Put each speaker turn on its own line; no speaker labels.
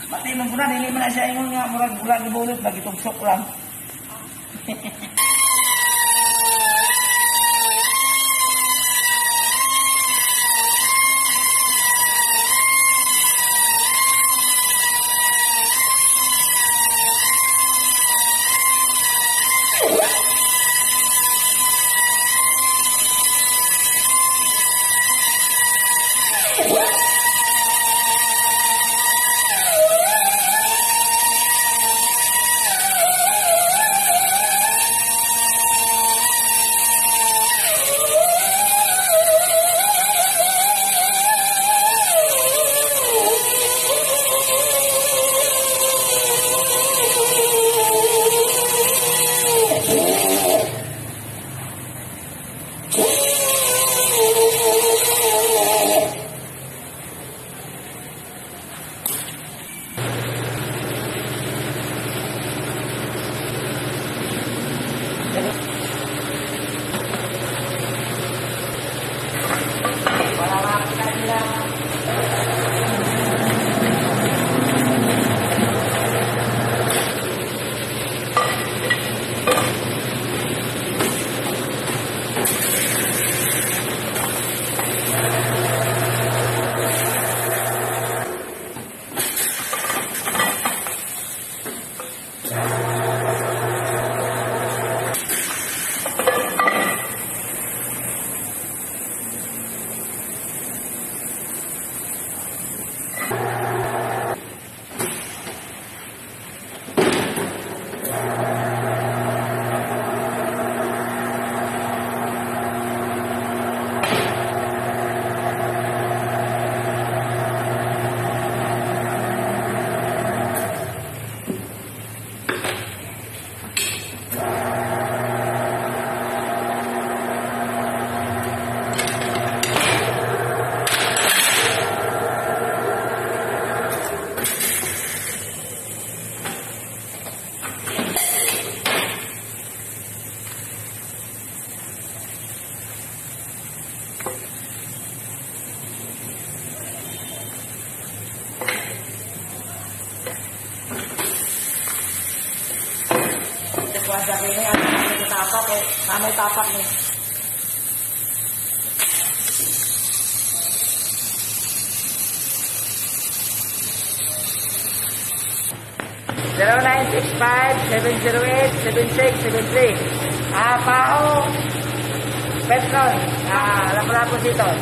Pati man ko na, dili man na siya ingon nga, murag murag gibulot, bagitugsok lang. Wala makita sila. Kuha sa akin eh, ano sa tapak eh, kamay tapak ni. 0965-708-7673. Pao Petron, Lapu-Lapu dito.